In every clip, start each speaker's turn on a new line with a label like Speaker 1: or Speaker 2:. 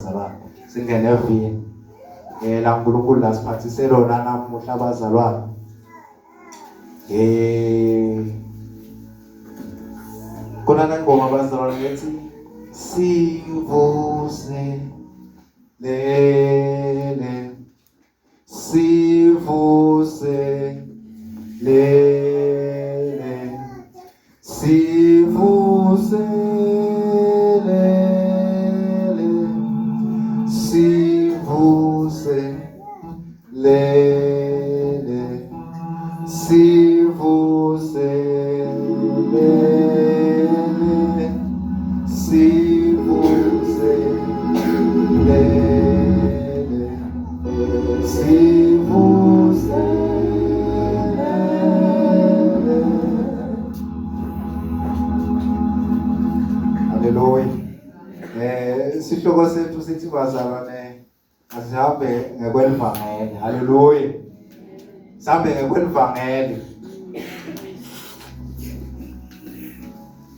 Speaker 1: bazalwane. Singene evini. Eh la uNkulunkulu lasiphathise lona namuhla bazalwane. Eh Khona nengoma bazalwane lethi sivuse lele sivuse lele sivuse lele sivuse lele sivuse lele sivuse lele sivuse lele. Haleluya. Eh sihloko sethu sithi bazalwane Asihambe ngekwelivangeli. Haleluya. Sihambe ngekwelivangeli.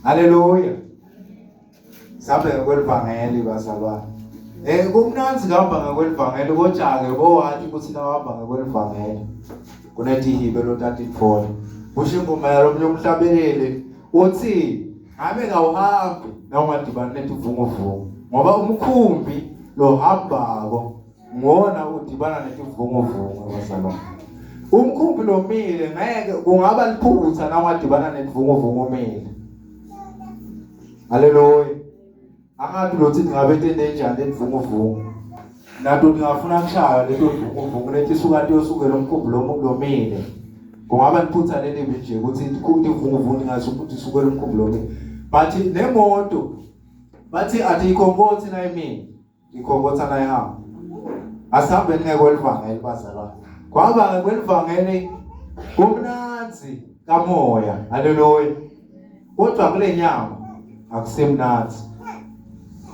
Speaker 1: Haleluya. Sihambe ngekwelivangeli bazalwane. Eh kumnandzi kuhamba ngekwelivangeli kodwa ke bowathi ukuthi nawuhamba ngekwelivangeli kunetihibe lotatitfola. Kusho ingoma yalomunye umhlabeleli uthi ngabe kawuhambi nawungadibani netivunguvungu ngoba umkhumbi lohambako ngona udibana netivunguvungu bazalwane umkhumbi lomile ngeke kungaba liphutha nawungadibana netivunguvungu umile haleluya angathi lothi ngabe tende njani letivunguvungu nato ngingafuna kushaya leto vunguvungu leti suka tiyosukela umkhumbi lomile kungaba liphutha lelibi nje ukuthi ivunguvungu ingasukuthi isukela umkhumbi lomile but nemoto bathi athi ikhonkothi na imini ikhonkotha na ihamba asihambe ngekwelivangeli bazalwane kwaba ngekwelivangeli kumnandzi kamoya haleluya kodwa kule nyama akusemnandzi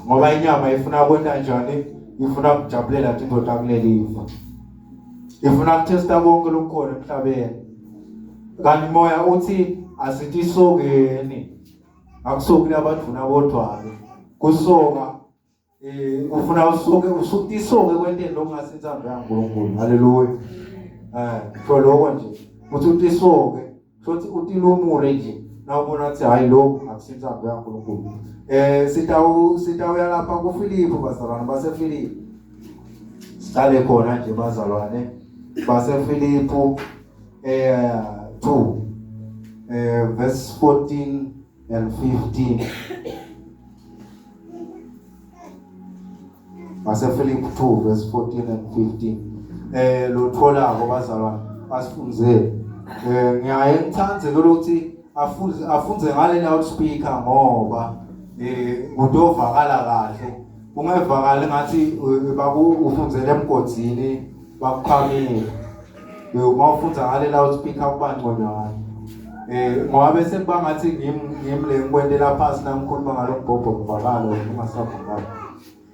Speaker 1: ngoba inyama ifuna kwenta njani ifuna kujabulela tinto takulelifa ifuna kuthesta konke lokukhona emhlabeni kanti moya uthi asithi isokeni akusoki labadvuna bodwa-ke kusoka eh ufuna usuke usutisoke kwenteni lokungasintsandvo yaNkulunkulu haleluya eh for lokho nje uthi utisoke futhi utilumule nje nawubona ukuthi hayi lokhu akusintsandvo yaNkulunkulu eh sitawu sitawuya lapha kuFilipu bazalwane baseFilipu siqale khona nje bazalwane baseFilipu eh 2 eh verse 14 and 15 BaseFilipi 2 verse 14 and 15 eh lotholako bazalwane basifundzele eh ngiyaye ngithandze ukuthi afunze afunze ngale loudspeaker ngoba eh kudovakala kahle kungevakala ngathi eh, baku ufundzele emgodzini bakuphamile uma ufunda ngale loudspeaker kuba ngconywana eh ngoba bese kuba ngathi ngim ngim le ngikwentela phansi nangikhuluma ngalombhobho ngivakala wena ungasavakali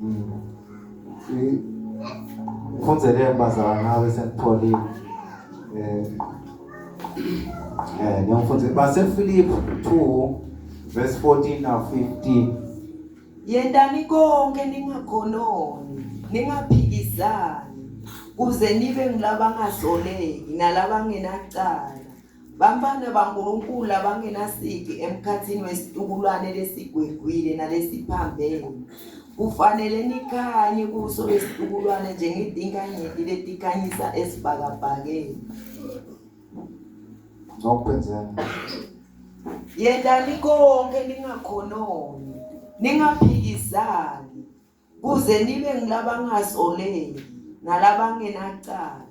Speaker 1: mm. Ngifundzele bazalwane nawe sengipholile eh eh ngiyamfundzela base Philip 2 verse 14 na 15
Speaker 2: Yentani konke ningakhononi, ningaphikisani, kuze nibe ngulabangasoleki nalabangenacala, bantfwana baNkulunkulu labangenasici emkhatsini wesitukulwane lesigwegwile nalesiphambene. Kufanele nikhanye kuso lesitukulwane njengetinkanyeti letikhanyisa esibhakabhakeni.
Speaker 1: Ngokwenzeka.
Speaker 2: Yentani konke ningakhononi, ningaphikisani, kuze nibe ngulabangasoleki nalabangenacala,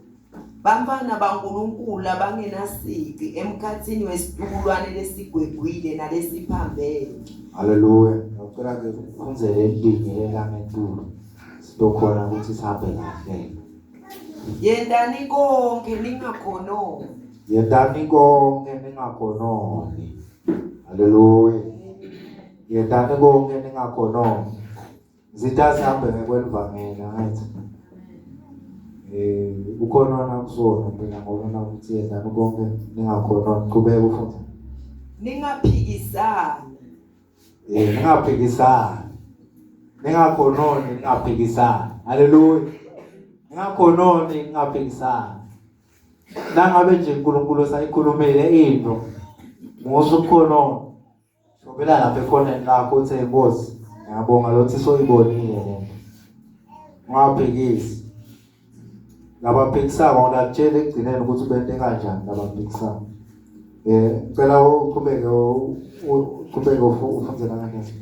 Speaker 2: bantfwana baNkulunkulu labangenasici emkhatsini wesitukulwane lesigwegwile nalesiphambene.
Speaker 1: Haleluya. Ngicela ke ufundzele linye lelangetulu. Sitokhona ukuthi sihambe kahle.
Speaker 2: Yentani konke ningakhononi.
Speaker 1: Yentani konke ningakhononi. Haleluya. Yentani konke ningakhononi. Zitha sihambe ngekwelivangeli angithi. Eh ukhonona kusona phela ngoba nakuthi yentani konke ningakhononi. Qhubeka ufunde.
Speaker 2: Ningaphikisani.
Speaker 1: Eh ningaphikisani. Ningakhononi ningaphikisani. Haleluya. Ningakhononi ningaphikisani. Nangabe nje uNkulunkulu sayikhulumile into musa ukukhonona. Shobela lapha ekhoneni lakho uthi Nkosi ngiyabonga lothi soyibonile lento. Ungaphikisi. Labaphikisako ngakutshela ekugcineni ukuthi bente kanjani labaphikisako. Eh ngicela uqhubeke uqhubeke ufunze kanjani.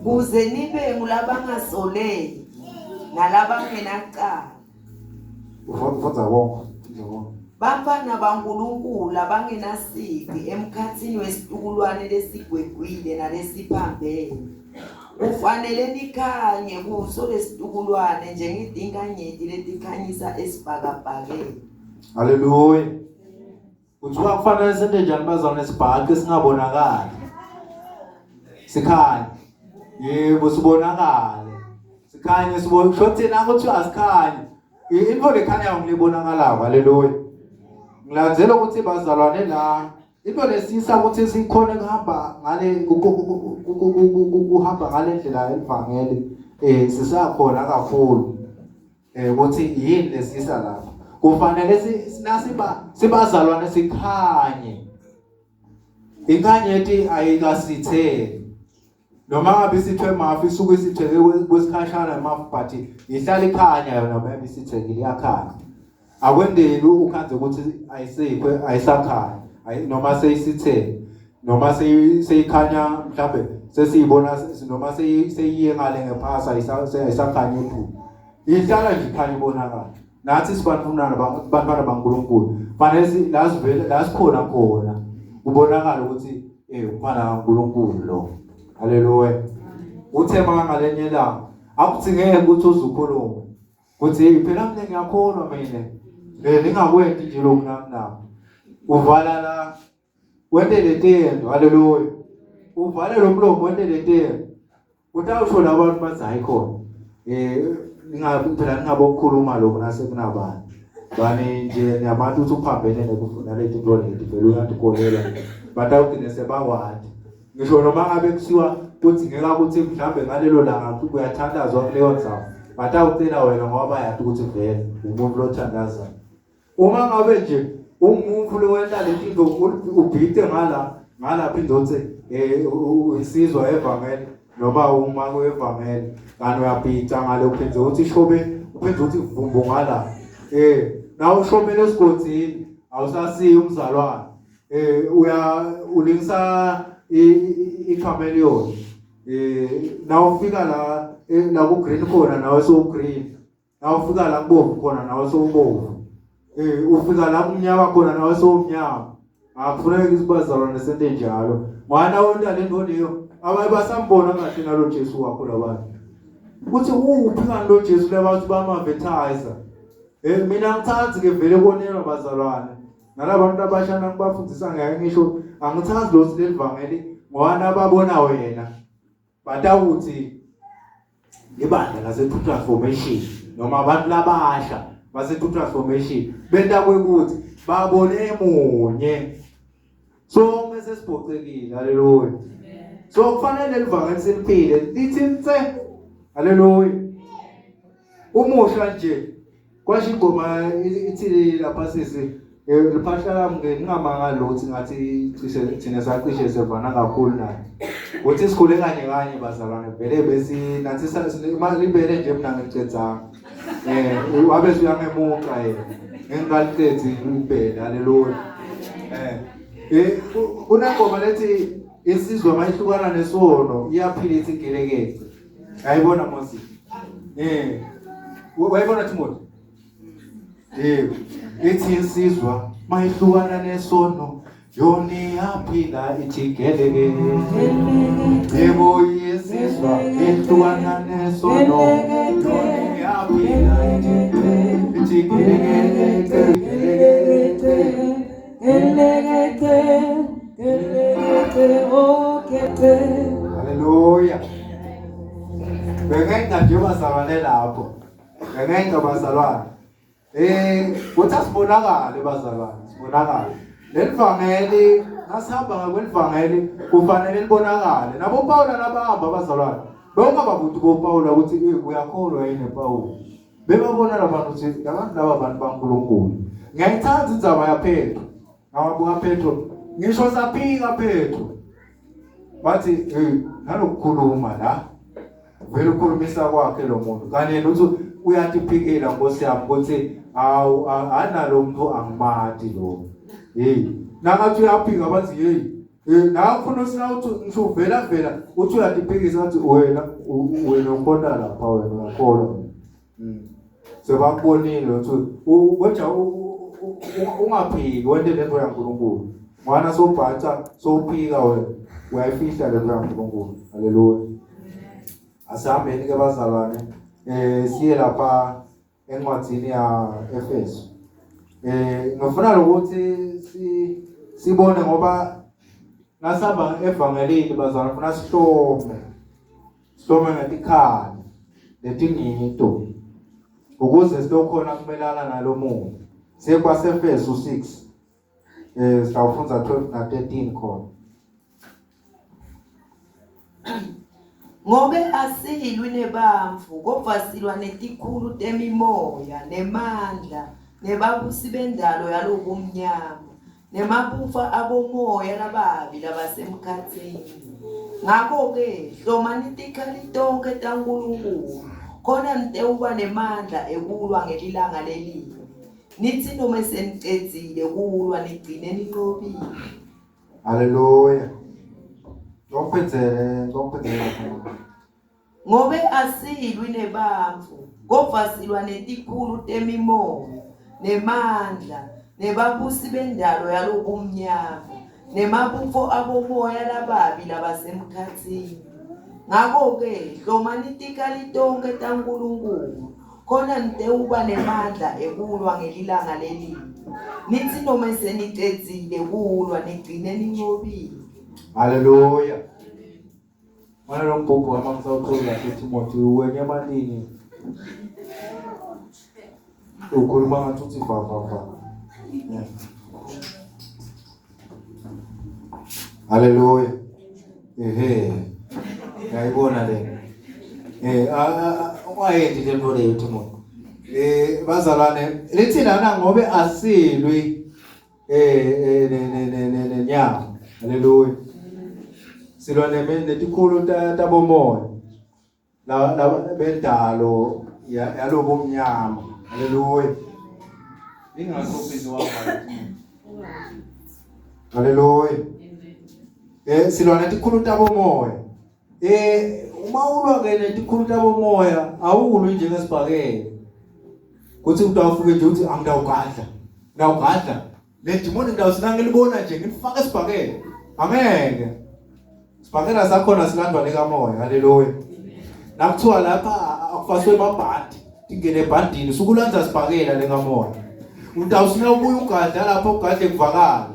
Speaker 2: Kuze nibe ngulabangasoleki nalabangenacala.
Speaker 1: Ufundza konke, ufundza konke.
Speaker 2: Bantfwana baNkulunkulu labangenasici emkhatsini wesitukulwane lesigwegwile nalesiphambene. Kufanele nikhanye kuso lesitukulwane njengetinkanyeti letikhanyisa esibhakabhakeni.
Speaker 1: Haleluya. Kuthiwa kufanele sente njani bazalwane sibhaqe singabonakali. Sikhanye. Yebo sibonakale. Sikhanye sibone kusho thina ukuthi asikhanye. Into lekhanyayo ngilibonakalako. Haleluya. Ngilandzela ukuthi bazalwane la into lesisa ukuthi sikhone kuhamba ngale kuhamba ngale ndlela elivangeli eh sisakhona kakhulu. eh ukuthi yini lesisa lapha kufanele sinasiba sibazalwane sikhanye inkanyeti ayikasitheli noma ngabe isithwe mafu isuke isitheke kwesikhashana emafu but ihlala ikhanya yona noma isithekile iyakhanya akwendeli ukhanze ukuthi ayisikho ayisakhanya noma seyisithele noma seyikhanya mhlambe sesiyibona noma seyiye ngale ngephasa ayisakhanyi iphupho ihlala nje ikhanya ibonakala nathi sibantwana bantwana baNkulunkulu fanele la sivele la sikhona khona kubonakala ukuthi eh umfana kaNkulunkulu lo haleluya uthe mangalenye ilanga akudingeke ukuthi uzukhulume kuthi hey phela mina ngiyakholwa mina eh ningakwenti nje lokhu nami nami uvala la wente letento haleluya uvale lo mlomo wente letento utawusho labantu bathi hayi khona eh ningabe phela ningabe ukukhuluma lokho nase kunabantu bani nje niyamati ukuthi uphambene nekufuna leti nto leti vele uyatikholela batawugcine sebakwati ngisho noma ngabe kuthiwa kudingeka ukuthi mhlambe ngalelo langa kuyathandazwa kuleyo ndzawo batawucela wena ngoba bayati ukuthi vele umuntu lothandazayo uma ngabe nje umuntu lowenta letinto ubhite ngala ngala phinde uthi eh insizwa evangeli noma uma kwevangeli kanti uyabhica ngale uphinde uthi shobe uphinde uthi vumbu ngala eh nawe ushomele esigodini awusasiyi umzalwane eh uya ulingisa i-chameleon eh nawufika la eh, la ku green khona nawe so green nawufika la kubovu khona nawe sowubovu eh ufika la kumnyama khona nawe sowumnyama akufuneki isibazalwane sente njalo mwana wonta lento leyo abaye basambona kahle nalo Jesu wakho labantu uthi uphi ngani lo Jesu labantu bama-advertiser eh mina ngithandi ke vele konelwa bazalwane nalabantu abasha nangibafundisa ngeke ngisho angithandi lo leli vangeli ngoba nababona wena batawuthi ibandla lase-True Transformation noma abantu labasha base-True Transformation benta kwekuthi babone munye sonke sesibhocekile haleluya so kufanele livangeli siliphile lithi nse haleluya umusha nje Kwasho ingoma ithi lapha sisi eh, liphahla lami ngingamangali ukuthi ngathi cishe thina sacishe sevana kakhulu naye. Uthi sikhule kanye kanye bazalwane vele besi nathi libele nje mina ngicedzanga. Eh wabe uyangemuka yena. Ngingaliqedzi libele haleluya. Eh eh kunengoma lethi insizwa mayihlukana nesono iyaphila ithi gelekece. Ayibona Moses. Eh. Wayibona Timothy? Yebo. Ithi insizwa mayihlukana nesono yona iyaphila ithi geleke. Yebo insizwa ihlukana nesono yona iyaphila ithi geleke. Geleke. Haleluya. Bengenza nje bazalwane lapho. Bengenza bazalwane. Eh, kuthi asibonakale bazalwane, sibonakale. Leli vangeli nasihamba ngakwelivangeli kufanele libonakale. Nabo Pawula nabahamba abazalwane bewungababuti boPawula ukuthi eh uyakholwa yini Pawula. Bebabona labantu ukuthi labantu laba abantu baNkulunkulu. Ngiyayithanda indzaba yaPetro. Ngawabuka Petro ngisho saphika Petro. Bathi hey nalokukhuluma la vele ukhulumisa kwakhe lo muntu kanye yena uthi uyatiphikela nkosi yami ukuthi awu analo muntu angimati lo hey nakathi uyaphika bathi hey Eh nakhona sinawuthi ngisho uvela vela uthi uyatiphikisa athi wena wena ukhona lapha wena uyakholwa. Mm. Sebakubonile uthi kodwa ungaphiki wente lento yaNkulunkulu. Mwana sobhaca sowuphika wena uyayifihla lento yaNkulunkulu. Haleluya. Asihambeni ke bazalwane eh siye lapha encwadzini ya Efeso. Eh ngifuna lokuthi si sibone ngoba nasihamba evangelini bazalwane funa sihlome. Sihlome ngetikhali letingito ukuze silokhona kumelana nalomubi. Siye kwaseFeso 6 eh sitawufundza 12 na 13 khona.
Speaker 2: Ngobe asilwi nebantfu, kodvwa silwa netikhulu temimoya, nemandla, nebabusi bendalo yalobumnyama, nemabufa abomoya lababi labasemkhatsini. Ngako-ke hlomani tikhali tonkhe taNkulunkulu, khona nitewuba nemandla ekulwa ngelilanga lelibi, nitsi nome senicedzile kulwa nigcine ninqobile.
Speaker 1: Haleluya. Ngokuphindzele, ngokuphindzele.
Speaker 2: Ngobe asilwi nebantfu, kodvwa silwa netikhulu temimoya, nemandla, nebabusi bendalo yalobumnyama, nemabutfo abomoya lababi labasemkhatsini. Ngako-ke hlomani tikhali tonkhe taNkulunkulu, khona nitewuba nemandla ekulwa ngelilanga lelibi. Nitsi nome senicedzile kulwa nigcine nincobile.
Speaker 1: Haleluya. Mwana lo mbhubhu wami angisawutholi kahle Timothy wena emalini. Ukhuluma ngathi uthi va va va. Haleluya. Ehe. Ngiyayibona le. Eh ungayendi le nto leyo Timothy. Eh bazalwane lithi lana ngobe asilwi eh ne ne ne ne nenyama. Haleluya. Silwa netikhulu tabomoya. La la bendalo yalobumnyama. Haleluya. Ningakhophi wabhala. Haleluya. Eh silwa netikhulu tabomoya. Eh uma ulwa ke netikhulu tabomoya awulwi njengesibhakela. Kuthi utawufike nje uthi angidawugadla. Ngidawugadla. Le demoni ngidawuthi ngilibona nje ngilifaka esibhakela. Angeke. Sibhakela sakhona silandwa lekamoya. Haleluya. Nakuthiwa lapha akufaswe amabhandi, tingene ebhandini, sukulandza sibhakela lekamoya. Utawusina ubuye ugadla lapho ugadle kuvakala.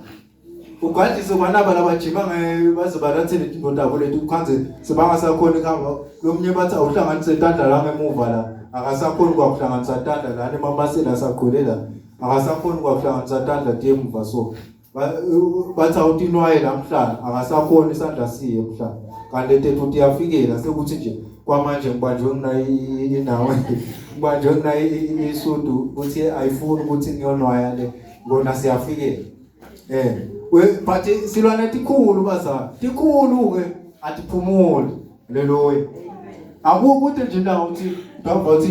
Speaker 1: Ugadlise kwanaba labajima baze balathele tinto tabo leti ukhanze sebangasakhoni kuhamba. Lomunye bathi awuhlanganise tandla la ngemuva la. Akasakhoni kwakuhlanganisa tandla la nemamasela asagcwele la. Akasakhoni kwakuhlanganisa tandla tiye emuva so. Bathi awutinwaye la mhlana akasakhoni isandla siye mhlana. Kanti letethu tiyafikela sekuthi nje kwamanje ngibanjwe ngina inawe ngibanjwe ngina isudu ukuthi ayifuni ukuthi ngiyonwaya le ngona siyafikela. Eh we but silwane tikhulu bazali tikhulu ke atiphumuli. Haleluya. Akukho ukuthi nje la uthi ngihamba uthi